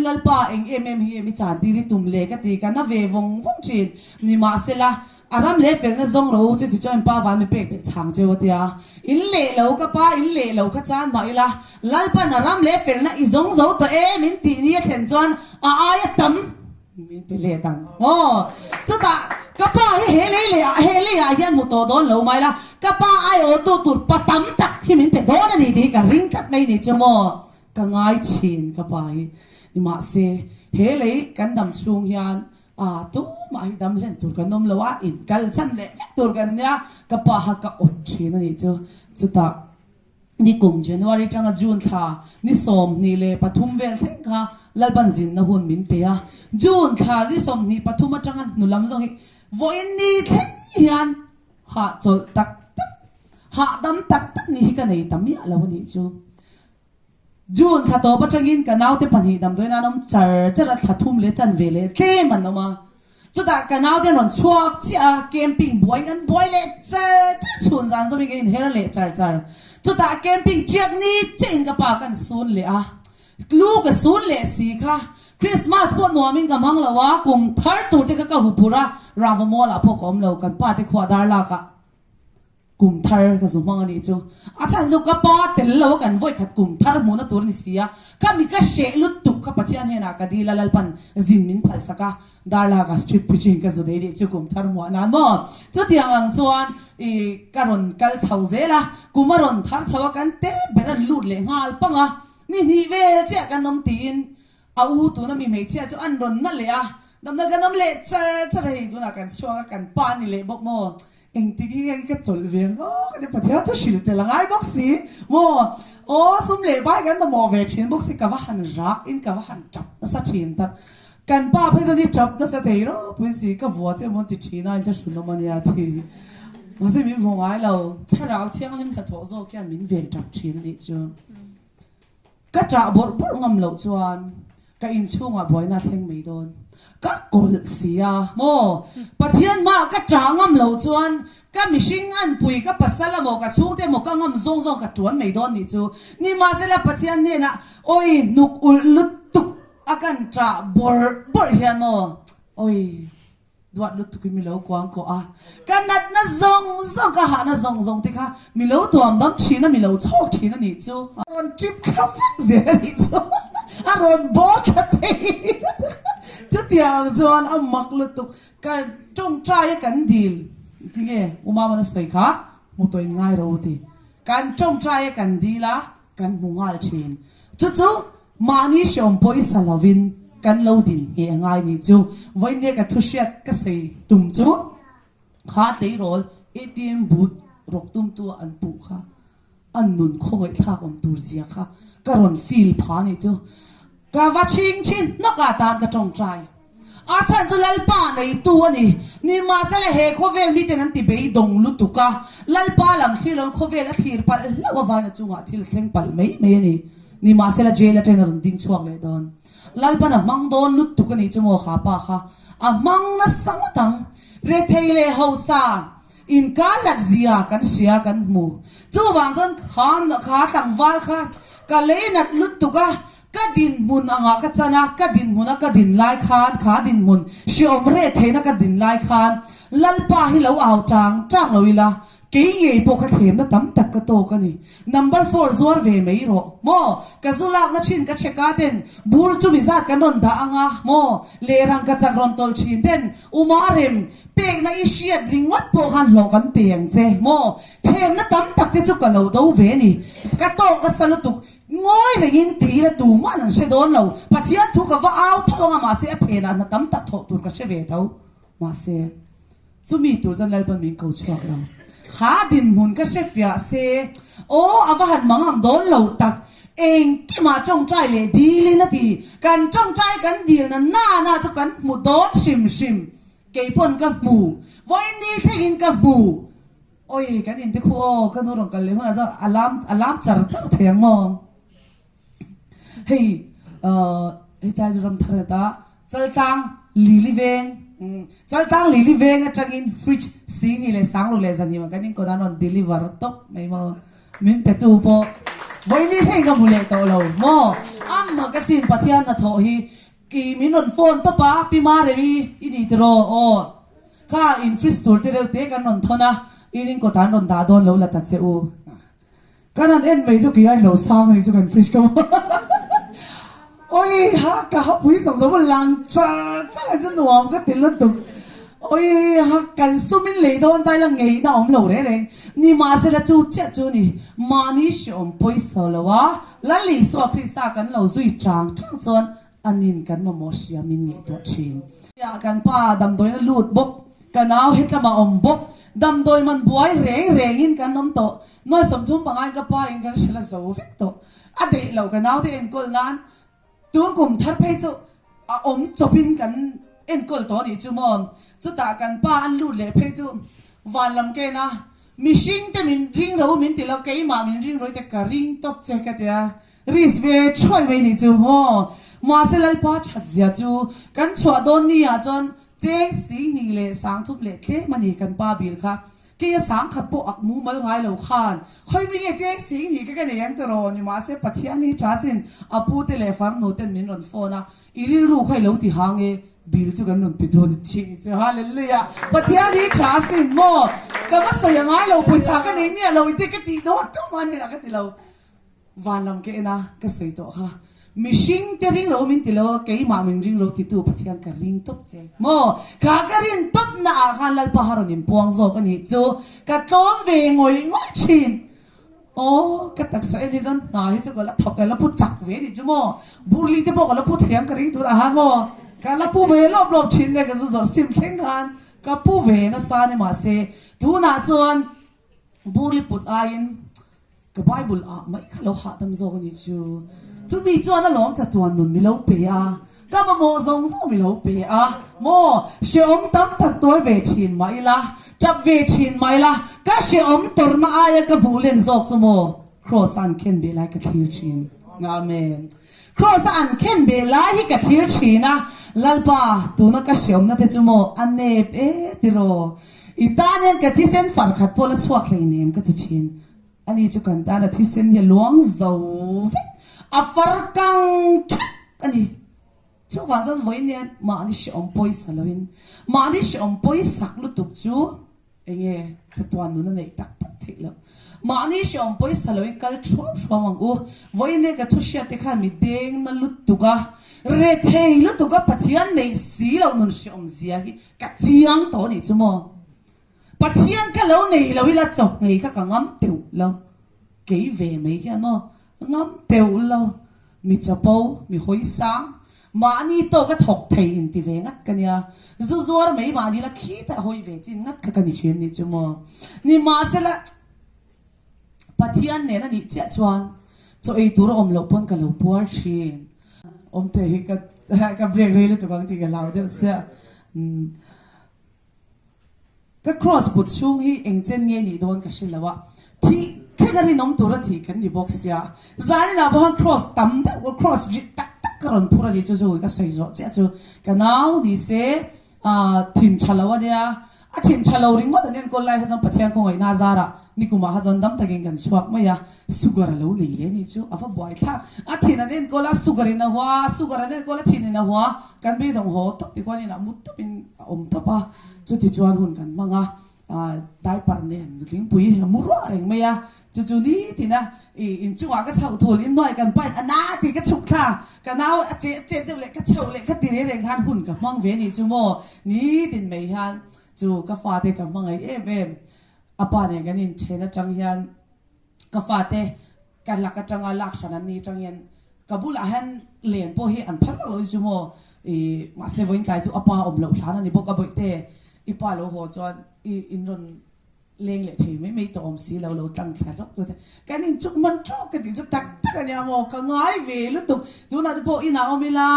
Lalpa eng em em hi nge mi chan tir i tum le ka ti ka na ve vawng vawng thin. Nimahsela, a ram leh felna zawng ro chu tichuan pa van mi pek belh chhang cheu a tia. In leh lo ka pa in leh lo kha chan mah ila, Lalpan a ram leh felna i zawng zo tawh em in tih ni a thlen chuan a aia tam min pe let ang maw? Chutah ka pa hi he lei leh ah he lei ah hian hmu tawh dawn lo mai la, ka pa aiawhtu tur pa tam tak hi min pe dawn a ni tih hi ka ring tlat mai ni chu maw? Ka ngai thin ka pa hi. Nimahse, he lei kan dam chhung hian a tumah hi dam hlen tur kan awm lo a, in kal chan leh vek tur kan nia, ka pa kha ka awt thin a nih chu. Chutah nikum January tanga June thla ni 23 vel thleng kha Lalpan zinna hun min pe a, June thla ni 23 atanga hnu lam zawng hi vawiin ni thleng hian hahchawlh tak tak, hahdam tak tak ni hi ka nei ta miah lo a nih chu. June thla tawp atangin ka naute pahnih damdawiin an awm char char a, thla thum leh chan ve leh tlem an awm a. Chutah ka naute an rawn chhuak chiah a, camping buai kan buai leh char char chhun zan zawmin kan inher leh char char. Chutah camping tiak ni chiahin ka pa kan sun leh a, lu ka sun leh si kha. Christmas pawh nuamin ka hmang lo a, kum thar tur te kha ka huphurh a, Rava Mall-ah pawh ka awm lo, kan pa te khua Darlak-ah. Kum thar ka zu hmang a nih chu. A chhan chu ka pa tel lo a kan vawikhat kum thar hmuhna tur a ni si a. Ka mi ka hreh lutuk kha Pathian hnenah ka dil a Lalpan zin min phalsak a, Darlaka street preaching ka zu dei dih chu kum thar hmuah nan maw? Chutiang ang chuan i ka rawn kal chho zel a, kum a rawn thar chho a kan te ber an lut leh nghal pang a, ni hnih vel chiah kan awm tiin a u tuna mi hmeichhia chu an rawn na leh a, damna kan awm leh char char a hei tunah kan chhuak a kan pa a ni leh bawk maw? Engtik hi nge ka chawlh ve ang aw ka ti Pathian thu hrilh tel a ngai bawk si maw aw sum leh bai kan mamawh ve thin bawk si ka va han rak in ka va han tap nasa thin tak kan pa phei chuan i tap nasa thei ropui si ka vua che maw ti thin a inthlahrun awm ania ti mahse min vaw ngai lo thlarau thianghlim hnathawh zawk hian min vel tap thin anih chu Ka ṭah bawrh bawrh ngam loh chuan ka inchhungah buaina a thleng mai dawn. Ka kawlh si a maw? Pathian hmaah ka ṭah ngam loh chuan ka mihring anpui, ka pasal emaw, ka chhungte emaw ka ngam zawng zawng ka ṭuan mai dawn nih chu. Nimahsela Pathian hnenah awi hnuk ulh lutuk a kan ṭah bawrh bawrh hian maw? Awi. Duat lutuk in milo kuang kawh a, ka natna zawng zawng, ka hahna zawng zawng te kha milo tuam dam thin a, milo chhawk thin a nih chu. A rawn trip thla vek zel a nih chu, a rawn bawr thla thei chutiang chuan a mak lutuk, ka tawngtai a kan dil tinge U Mama na sawi kha hmu tawh in ngai ro u ti, kan tawngtai a kan dil a, kan hmu nghal thin, chu chu Mahni hreawm pawisa lovin kan lo din ngheh a ngai nih chu. Vawiin ka thu hriat ka sawi tum chu kha tleirawl ATM booth rawk tumtu an puh kha a nun khawngaihthlak awm tur zia kha ka rawn feel pha nih chu. Ka va chhing thin hnawk ah tan ka tawngtai. A chhan chu Lalpa neitu a ni. Nimahsela he khawvel miten an ti beidawng lutuk a, Lalpa lam thlir loin khawvel a thlir palh hlauh avangin a chungah thil thleng palh mai mai a ni. Nimahsela jail atangin a rawn ding chhuak leh dawn. Lalpan a hmang dawn lutuk a nih chu maw kha pa kha a hmang nasa ngawt ang. Rethei leh hausa inkar hlat zia kan hria kan hmu. Chuvang chuan kha kha tlangval kha ka lei nat lutuk a, Ka dinhmun angah ka chan a, ka dinhmuna ka din lai khan, kha dinhmun hreawm reh theihna ka din lai khan Lalpa hi lo au tang tang lo ila, kei ngei pawh ka thlemna tam tak ka tawk a ni. Number four zuar ve mai rawh. Maw? Ka zu lakna thin ka chheka ten bur chu mi zat kan rawn dah anga maw? Leh rangka chak rawn tawlh thin ten Uma rem pekna i hriat ringawt pawh khan hlawh kan pe ang che maw? Thlemna tam tak te chu ka lo do ve a ni. Ka tawk nasa lutuk. Ngawi rengin ti ila tuman an hre dawn lo. Pathian thu ka va au tho anga mahse a phenah hna tam tak thawh tur ka hre ve tho. Mahse chumi tur chuan Lalpan min ko chhuak lo. Kha dinhmun ka hre fiah se aw a va han mang ang dawn lo tak. Engkimah tawngtai leh dilin a ti. Kan tawngtai kan dilna nana chu kan hmu dawn hrim hrim. Keipawn ka hmu. Vawiin ni thlengin ka hmu. Oi, kan inte khu aw, ka nu rawn kal leh hunah chuan a lam a lam char char thei ang maw? Hei uh hei chai chu ram thar a ta, Chaltlang Lili veng Chaltlang Lili veng atangin fridge singhi leh sanglu leh zan him kan inkawt an rawn deliver tawp mai maw? Min pe tu pawh vawiin hei ka hmu leh tawh lo maw? Amma ka sin Pathian hnathawh hi i min rawn phone tawp a, Pi Maremi i ni tiraw? Aw, kha in fridge tur te reuh te kan rawn thawn a, i ring kawtah an rawn dah dawn lo la ta che u. Kan han en mai chu kei a inlo sang anih chu kan fridge ka Oi ha ka hapui zawk zawk lang char char ang chu nuam ka ti lutuk. Oi ha kan sum in lei dawn ta ila ngeihna awm lo reng reng. Ni mahsela chu chiah chu ni mahni hreawm pawisa lo a Lal Isua Krista kan lo zui chang chang chuan anin kan mamawh hriam in ngaihtuah thin. Kan pa damdawiin a lut bawk, ka nau hetlamah awm bawk, damdawi man buai reng rengin kan awm tawh. Nuai 35 in ka pa in kan hrilh a zo vek tawh. A deih lo ka naute enkawl nan tun kum thar phei chu a awm chawp in kan enkawl tawh anih chu maw. Chutah kan pa an lut leh phei chu van lam ken a, mihring te min ring ro min ti lo, keimah min ring ro i te ka ring tawp che ka ti a, risk ve thuai mai nih chu maw. Mahse Lalpa that zia chu kan chhuah dawn ni ah chuan cheng 20 leh 30 leh tlem a ni kan pa bil kha. Kei a sangkhat pawh ak mumal ngai lo khan khawi nge cheng 20 ka ka nei ang tiraw ni mahse Pathian hi tha chin a pu te leh farnu ten min rawn phone a, i rilru kha i lo ti hang e, bill chu kan rawn pe dawn i tih ni chu Hallelujah Pathian hi tha sin maw ka va sawi a ngai lo pawisa ka nei miah lo i te ka tih dawn tawh man hnenah ka ti lo. Van lam ka en a, ka sawi tawh kha. Mihring te ring ro min ti lo, keimah min ring ro titu Pathian ka ring tawp che. Maw? Kha ka rin tawp na ah khan Lalpa ha rawn inpuang zawk a nih chu ka tlawm ve ngawih ngawih thin. Aw, ka taksa en hi chuan hna hi chu ka la thawk, ka la pu chak ve a nih chu maw? Burli te pawh ka la pu thei ang ka ring tunah khan maw? Ka la pu ve lawp lawp thin le ka zu zawrh sim thleng khan ka pu ve nasa a ni mahse tunah chuan Burli put aiin Ka Bible ah mai kha lo hahdam zawk a nih chu. Chumi chuan a lawm chatuan nun mi lo pe a, ka mamawh zawng zawng mi lo pe a maw? Hrehawm tam tak tuar ve thin mah ila, tap ve thin mah ila, ka hrehawm tawrhna aia ka buh len zawk chu maw? Kraws a an khen beh lai ka thlir thin. Amen. Kraws a an khen beh lai hi ka thlir thin a, Lalpa, tuna ka hrehawmna te chu maw a nep e tiraw? I tan hian ka thisen far khat pawh la chhuak hleinem ka ti thin. Ani chu kan tan a thisen hi a luang zo vek, a far kang thak a ni. Chuvang chuan vawiin hian mahni hrehawm pawisa loin, mahni hrehawm pawisak lutuk chu eng nge chatuan nun a neih tak tak theih loh. Mahni hrehawm pawisa loin kal thuam thuam ang u. Vawiin hi ka thu hriat te khan mi deng na lutuk a, rethei lutuk a Pathian neih si loh nun hrehawm zia hi ka chiang tawh a nih chu maw. Pathian ka lo nei lo ila chawhngei kha ka ngam teuh lo. Kei ve mai hian maw ngam teuh lo. Mi chapo, mi hawi sang, mahni tawk a thawk thei inti ve ngat ka nia. Zu zuar mai mahni la khitah hawi ve chin ngat kha ka ni thin nih chu maw. Nimahsela Pathian nen a nih chiah chuan chaw ei tur a awm loh pawn ka lo puar thin. Awmte hi ka ka break rei lutuk ang tih ka hlau deuh chiah. Ka cross but chhung hi eng chen nge nih dawn ka hre lo a, thih thleng a rinawm tur a thih kan ni bawk sia. Zaninah pawh khan cross tam deuh cross rit tak tak ka rawn phur a ni chu chu ka sawi zawh chiah chu ka nau ni se thin tha lo a nia, a thin tha lo ringawt an enkawl lai kha chuan Pathian khawngaihna zarah nikumah kha chuan dam takin kan chhuak mai a, sugar a lo nei leh ni chu a va buai thlak. A thin an enkawl a, sugar in a hua, sugar an enkawl a thin in a hua, kan beidawng haw tawp tikhuan inah mut tawpin a awm tawp a. Chuti chuan hun kan hmang a, diaper nen nutling a mu ruah reng mai a, chu chu nitin a inchungah ka chhoh thul, inhnuai kan pain a na tih ka chhuk thla, ka nau a chet chet deuh leh ka chhoh leh ka ti reng reng khan hun ka hmang ve nih chu maw, nitin mai hian chu ka fate ka hmangaih em em, a pa nen kan inthen atang hian ka fate ka lak atanga lak hran an ni atang hian ka bulah hian len pawh hi an phal vak lo chu maw ih mahse vawiin tlai chu a pa awm loh hlan a ni bawk a bawihte i pa lo haw chuan i in rawn leng leh thei mai mai tawh awm si lo lo tlang thla hlawk hlawk te kan in chuk man tawk ka tih chu tak tak a nia maw ka ngai ve lutuk tunah te pawh inah awm ila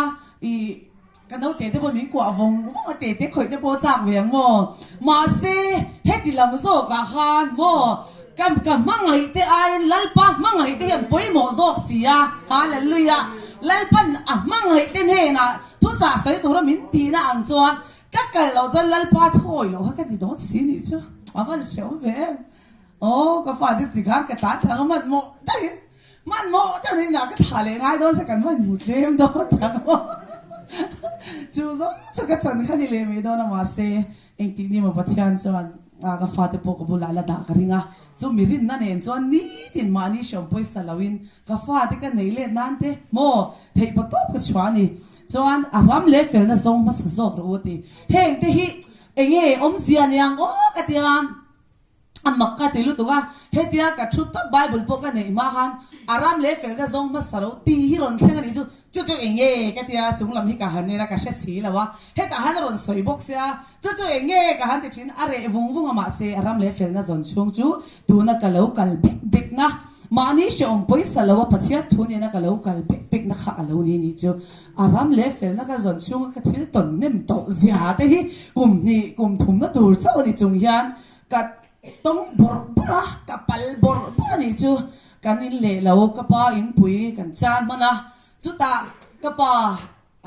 ih Ka naute te pawh min kuah vawng vawng a, tete khawih te pawh chak ve ang maw? Mahse, heti lam zawkah khan maw ka ka hmangaih te aiin Lalpa hmangaih te hian pawimawh zawk si a, Hallelujah! Lalpan a hmangaih te hnenah thuchah sawi tura min tihna ang chuan ka kal loh chuan Lalpa thawi loh kha ka ti dawn si nih chu a van hrehawm ve em. Aw, ka fate tikhan ka tlan thlang a hmanhmawh daihin. Hmanhmawh deuh in ah ka thlah leh ngai dawn se kan va inhmu tlem dawn tak maw. Chu zawng chu ka chan kha ni leh mai dawn a mahse engtik ni maw Pathian chuan ka fate pawh ka bulah la dah ka ring a, chu mi rinna nen chuan nitin mahni hreawm pawisa loin ka fate ka neih let nan te maw theih paw tawp ka chhuah a ni. Chuan a ram leh felna zawng hmasa zawk rawh u a ti. Heng te hi enge awmzia niang aw ka ti a. A mak ka ti lutuk a, hetia ka thu tawp Bible pawh ka neih hma khan a ram leh felna zawng hmasa lo tih hi rawn thleng a nih chu, chu chu eng nge ka tia chung lam hi ka han en a ka hre si lo a, hetah han a rawn sawi bawk sia, chu chu eng nge ka han ti thin, a reh vung vung a mahse a ram leh felna zawn chhung chu tuna ka lo kal bek bek na, mahni hrehawm pawisa lo a Pathian thu nena ka lo kal bek bek na kha a lo ni nih chu, a ram leh felna ka zawn chhunga ka thil tawn hnem tawh zia te hi kum hnih kum thumna tur chauh a ni chung hian Ka tawng bawrh bawrh a, ka pal bawrh bawrh a nih chu. Kan in leh lo, ka pa inpui kan chan hman a, chutah ka pa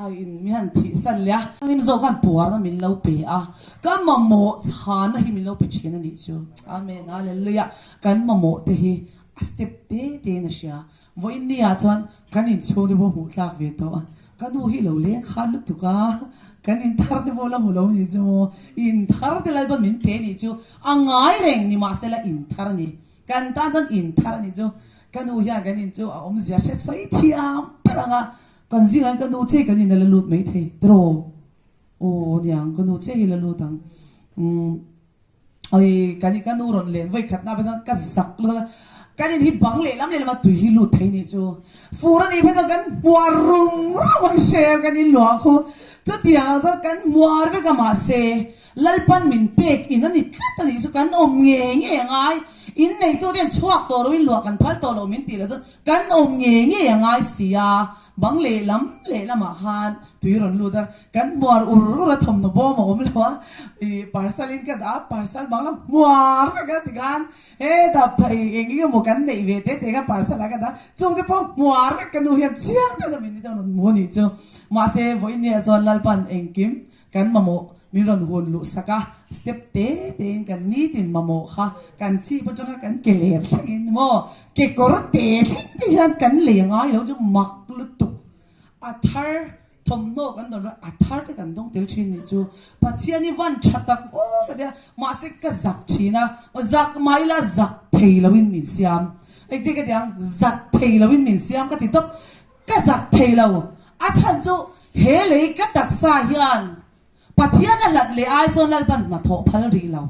a in mi han thih san leh a. Hlim zawk khan puarna min lo pe a, ka mamawh chhana hi min lo pe thin a nih chu. Amen, Hallelujah. Kan mamawh te hi a step te te in a hria. Vawiin ni ah chuan kan inchhung te pawh hmuh tlak ve tawh a, ka nu hi lo leng khan lutuk a, kan inthar te pawh la hmu lo nih chu maw, inthar te Lalpan min pe nih chu a ngai reng ni mahsela inthar a ni, kan tan chuan inthar a nih chu, ka nu hian kan in chu a awmzia hret sawi thiam ber ang a, kan zingah hian ka nu che kan in a la lut maithei tiraw, aw niang ka nu che hi la lut ang umm. Oi kan ka nu rawn len vawi khat na phei chuan ka zak lutuk a, kan in hi bang lehlam lehlam a tui hi lut thei nih chu. Fur a nih phei chuan kan hmuar rum rum a hre kan in luah khu. Chutiang ang chuan kan hmuar vek a mahse Lalpan min pek in a ni tlat a nih chu kan awm ngei ngei a ngai. In neitu te hian chhuak tawh loin luah kan phal tawh loh min tih loh chuan kan awm ngei ngei a ngai si a. Bang lehlam lehlamah khan tui rawn lut a, kan hmuar ur ur a thawmhnaw bawm a awm lo a, ih parcel in ka dah a, parcel bang lam hmuar vek a tikhan hetah eng eng emaw kan neih ve te te kha parcel ah ka dah a, chung te pawh hmuar vek ka nu hian chiang deuh in a min ti deuh rawn hmu a nih chu. Mahse vawiin ni ah chuan Lalpan engkim kan mamawh min rawn hun luh sak a, step te te in kan nitin mamawh kha kan chhip atanga kan ke ler thleng in maw kekawr te thleng te hian kan lei a ngai lo chu mak lutuk a thar thawmhnaw kan dawn rual a thar te kan dawng tel thin nih chu Pathian hi van tha tak aw ka tia mahse ka zak thin a zak mah ila zak thei lo in min siam engtin ka ti ang zak thei lo in min siam ka ti tawp Ka zak thei lo. A chhan chu he lei ka taksa hian Pathian a hlat leh ai chuan Lalpan hnathawh phal rih lo.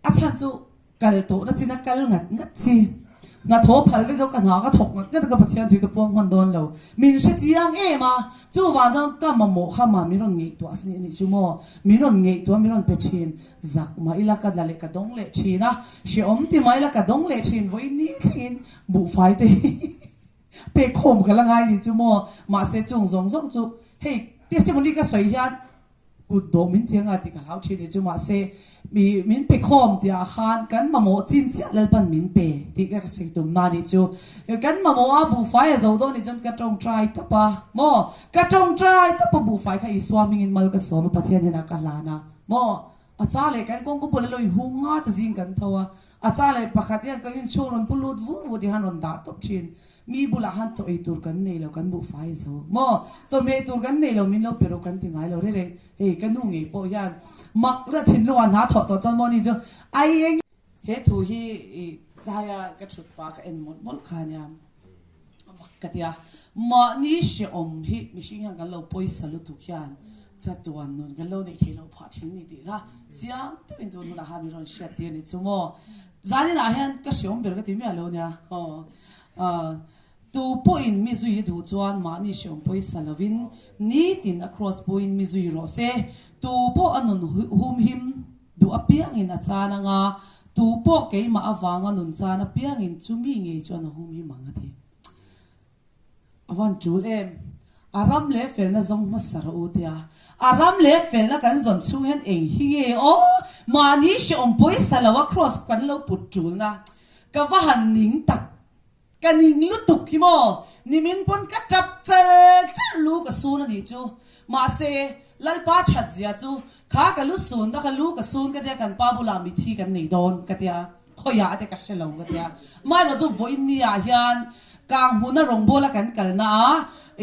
A chhan chu kal tawhna chin a kal ngat ngat chi. Hnathawh phal ve chu ka hna ka thawk ngat ngat a ka Pathian thui ka puang hman dawn lo. Min hre chiang em a, chuvang chuan ka mamawh kha mah min rawn ngaihtuah a nih chu maw? Min rawn ngaihtuah min rawn pe thin. Zak mah ila ka la leh ka dawng leh thin a, hrehawm ti mah ila ka dawng leh thin vawiin ni thlengin buhfai te hi. Pek khawm ka la ngai nih chu maw? Mahse chung zawng zawng chu hei testimony ka sawi hian kut dawh min ti anga tih ka hlau thin nih chu mahse mi min pe khawm tih ah khan kan mamawh chin chiah Lalpan min pe tih ka sawi tum na nih chu. Kan mamawh a buhfai a zo dawn nih chuan ka tawngtai tawp a maw? Ka tawngtai tawp a buhfai kha Isua hmingin mal ka sawm a Pathian hian a ka hlan a maw? A cha leh kan kawngka bul a lo inhung ngat zing kan tho a, a cha leh pakhat hian kan inchhung rawn pu lut vu vu tih han rawn dah tawp thin. Mi bulah han chaw ei tur kan nei lo, kan buhfai a zo maw? Chawhmeh tur kan nei lo, min lo pe rawh kan ti ngai lo reng reng. Hei ka nu ngei pawh hian mak leh thinlungah hna thawh tawh chuan maw ni chu ai eng. He thu hi i tlaia ka thut pah ka en mawlh mawlh kha nia. A mak ka ti a, mahni hrehawm hi mihring hian kan lo pawisa lutuk hian chatuan nun kan lo neih theih loh phah thin ni tih kha chiang deuhin tun hunah khan min rawn hriat tir ni chu maw. Zaninah hian ka hrehawm ber ka ti miah lo nia aw. Tu pawhin mi zui i duh chuan mahni hrehawm pawisa lovin nitin a cross puiin mi zui rawh se. Tu pawh a nun humhim Duh apiangin a chan anga, tu pawh keimah avanga nun chan apiangin chu mi ngei chuan a hum hi mang a ti. A van tul em? A ram leh felna zawng hmasa rawh u tia. A ram leh felna kan zawn chhung hian eng hi nge aw? Mahni hrehawm pawisa lo a cross kan lo put tulna ka va han ning tak. Ka ning lutuk hi maw? Nimin pawn ka tap char char lu ka sun a nih chu. Mahse, Lalpa that zia chu kha ka lu sun na kha lu ka sun ka tia kan pa bulah mithi kan nei dawn ka tia. Khawiah te ka hre lo ka tia. Amaherawh chu vawiin ni ah hian kang hmuna rawngbawla kan kalna a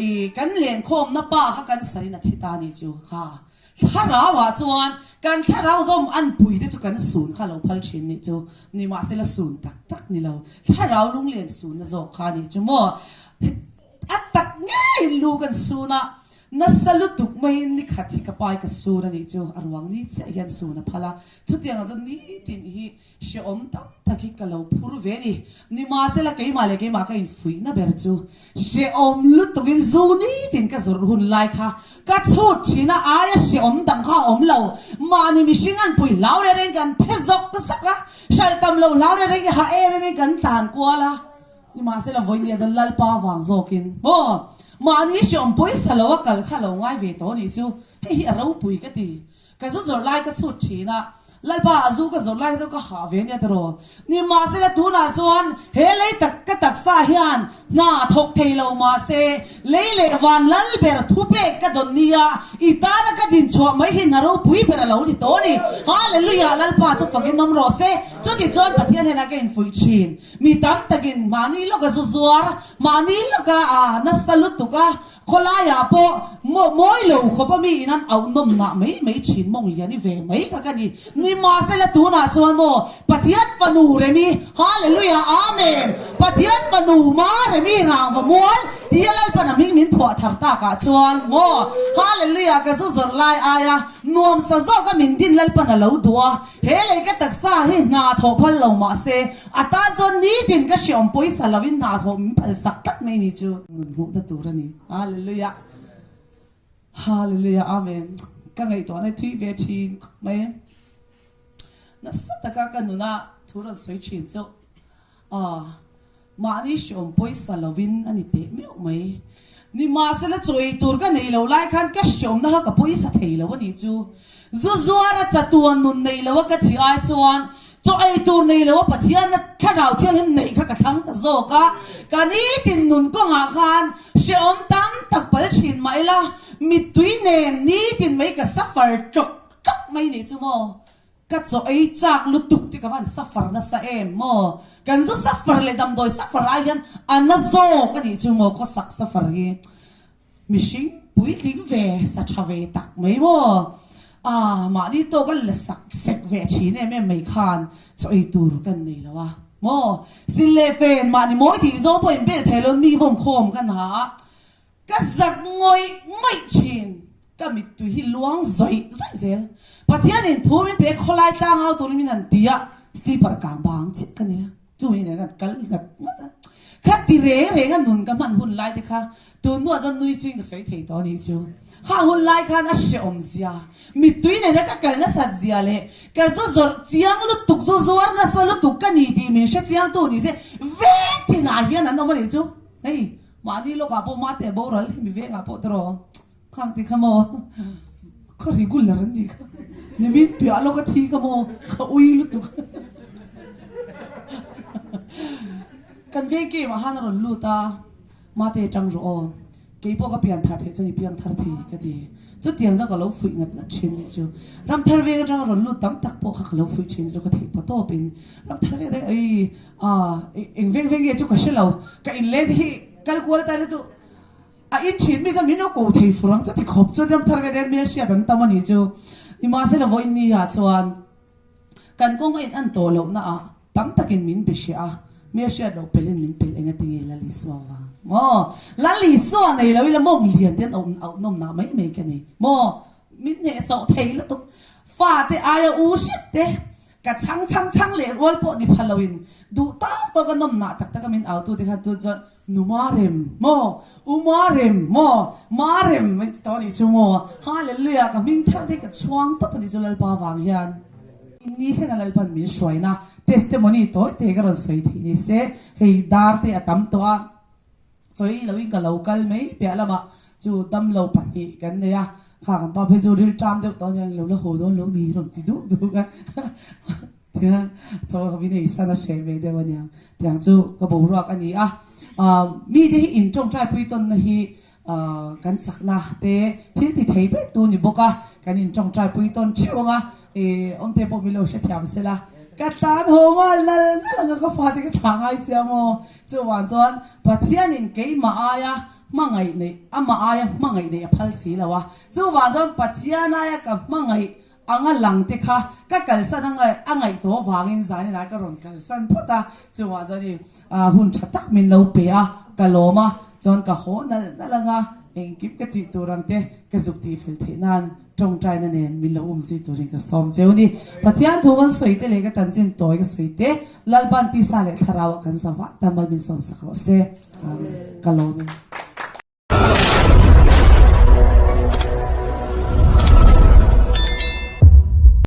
ih kan lenkhawmna pa kha cancer in a thi ta a nih chu. Ha. Thlarau ah chuan kan thlarau zawm an pui te chu kan sun kha lo phal thin nih chu. Nimahsela sun tak tak ni lo. Thlarau lunglen sunna zawk kha a nih chu maw. A tak ngeiin lu kan sun a, nasa lutuk maiin ni khat hi ka pai ka sun a nih chu, a ruang ni chiah hian sun a phal a, chutiang ah chuan nitin hi hrehawm tam tak hi ka lo phur ve a ni. Nimahsela keimah leh keimah ka infuihna ber chu hrehawm lutukin zu nitin ka zawrh hun lai kha ka chhut thin a, aia hrehawm dang kha a awm lo, mahni mihring an pui hlau reng rengin kan phe zawk zawk a, hralh tam lo hlau reng rengin ha em em in kan tlan kual a. Nimahsela vawinia chuan Lalpa vang zawkin maw mahni hreawm pawisa lo a kal kha lo ngai ve tawh anih chu, hei hi a ropui ka ti. Ka zu zawrh lai ka chhut thin a, Lalpa a zu ka zawrh lai kha chuan ka hah ve ania tiraw. Nimahsela tunah chuan he lei tak ka taksa hian hna thawk thei lo mahse lei leh van lal ber thupek ka dawn nia, i tana ka din chhuah mai hi hna ropui ber a lo ni tawh a ni. Hallelujah Lalpa chu fakin awm rawh se. Chutichuan Pathian hnenah ka infuih thin. Mi tam takin mahni lawka zu zuar, mahni lawka a nasa lutuk a, khawlaiah pawh mawi lo khawpa mi in an auh nawm nah mai mai thin mawng lian i ve mai kha ka ni. Nimahsela tunah chuan maw Pathian fanu remi, Hallelujah Amen, Pathian fanu ma remi rangva mual tia Lalpan a hming min phuah thar takah chuan maw Hallelujah ka zu zawrh lai aia nuamsa zawka min din Lalpan a lo duh a, He lei ka taksa hi hna thawh phal lo mah se, a tan chuan nitin ka hriawm pawisa lovin hna thawh min phal sak tlat mai ni chu. Nun hmuhna tur a ni. Hallelujah. Hallelujah. Amen. Ka ngaihtuahna thui ve thin khawp mai. Nasa taka ka nuna thu rawn sawi thin chu ah Mahni hreawm pawisa lovin a ni teh meuh mai. Nimahsela chaw ei tur ka nei lo lai khan ka hreawmna kha ka pawisa thei lo a nih chu. Zu zuara chatuan nun nei lo a ka thi ai chuan chaw ei tur nei lo a Pathianna thlarau thianghlim neih kha ka thlang ta zawk a. Ka nitin nun kawngah khan hreawm tam tak pal thin mah ila mittui nen nitin mai ka suffer tlawk tlawk mai nih chu maw. Ka chaw ei chak lutuk te ka van suffer nasa em maw? Kan zu suffer leh damdawi suffer ai hian a na zawk a nih chu maw khawsak suffer hi mihring puitling ve sa tha ve tak mai maw? Ah mahni tawk a la sak sek ve thin em em mai khan chaw ei tur kan nei lo a maw? Sil leh fen mahni mawi tih zawng pawh inbel thei lo mi vawm khawm kan ha a. Ka zak ngawih ngawih thin, ka mittui hi luang zawih zawih zel. Pathianin thu min pe khawlai tlang au turin min han ti a, sleeper kang bang chiah ka nia, chu mi nen khan kal nghat nghat a. Kha ti reng reng a nun ka hman hun lai te kha tun hnuah chuan nui chuin ka sawi thei tawh a nih chu. Kha hun lai khan a hrehawm zia, mittui nena ka kal nasat zia leh ka zu zawrh chiang lutuk, zu zuar nasa lutuk ka ni tih min hre chiang tu ni se veng thinah hian an awm a nih chu. Hei. Mahni lawkah pawh mate a boral hemi vengah pawh tiraw khang ti kha maw khaw regular an nih kha nimin piah lawk a thi kha maw ka ui lutuk kan veng game ah khan a rawn lut a mate tang rawh aw keipawh ka pian thar theih chuan i piang thar thei ka ti chutiang chuan ka lo fuih ngat ngat thin nih chu ram thar veng atanga rawn lut tam tak pawh kha ka lo fuih thin chu ka theih pawh tawpin ram thar veng te ei Aw, eng veng veng nge chu ka hre lo, ka inlet hi kal kual ta ila chu a in thin mi chuan min lo ko thei fur ang chuti khawp chuan ram thar vek hian hmelhriat an tam a nih chu. Nimahsela vawiin ni ah chuan kan kawng a in an tawh loh na ah tam takin min be hreh a, hmelhriat loh pelh in min pelh eng ati nge Lal Isua vang maw? Lal Isua nei lo ila mawng lian te an auh nawm nah mai mai ka ni maw? Min hnehsawh thei lutuk fate aia u hret te Ka chhang chhang chhang leh rual pawh ni pha loin duh tawk tawk a nawmnah tak tak a min au tu te khan tun chuan Nu Marem maw? U Marem maw? Marem min ti tawh a nih chu maw? Hallelujah ka hming thar te ka chhuang tawp a nih chu Lalpa vang hian. Ni thleng a Lalpan min hruaina testimony tawi te ka rawn sawi theih ni se hei dar te a tam tawh a. Sawi loin ka lo kal mai piah lamah chu damlo pahnih kan nei a, kha kan pa phei chu ril ṭam deuh tawh a nia, lo la haw dawn lo mi rawn ti duh duh a, tiang chaw ka min ei san a hreh ve deuh a nia, tiang chu ka boruak a ni a. Mite hi in ṭawngṭai pui tawnna hi kan chakna te thil ti thei ber tu ni bawk a, kan in ṭawngṭai pui tawn ṭheuh ang a, awmte pawh min lo hrethiam sela. Ka tlan haw nghal nal nal ang a, ka fate ka thlah ngai sia maw? Chuvang chuan Pathianin keimah aia hmangaih neih, amah aia hmangaih neih a phal si lo a. Chuvang chuan Pathian aia ka hmangaih anga lang te kha ka kalsan a ngaih a ngaih tawh avangin zaninah ka rawn kalsan phawt a. Chuvang chuan i hun tha tak min lo pe a, ka lawm a, chuan ka haw nalh nalh ang a, engkim ka tih tur ang te ka zuk tih fel theih nan tawngtaina nen min lo um zui turin ka sawm cheu ni. Pathian thu kan sawi te leh ka chanchin tawi ka sawi te Lalpan tisa leh thlarau ah kan za vah ta mal min sawm sak rawh se. Amen. Ka lawm e.